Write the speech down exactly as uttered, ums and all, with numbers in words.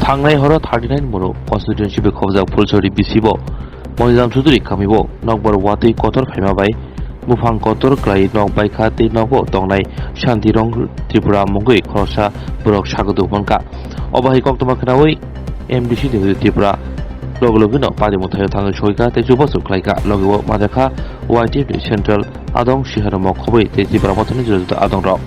Thangnai horo thirty nine Munu constituency bai khobjak Phulsari B C bo Monijram Chudhury kami bo nokbar watwi kotor phaima bai buphang kotor kwlai nok baikha tei nogo tongnai Shanti Rong Tripura mungwi khoroksa borok sagodo hwnkha. Obo hai koktwma khnaui M D C ni Tripura logi logino party mwthaio thangwi soika tei chubachu khlaikha, logi o majakha Y T F ni central adong siharok mok khobwi tei Tripura mothani juda juda adongrok.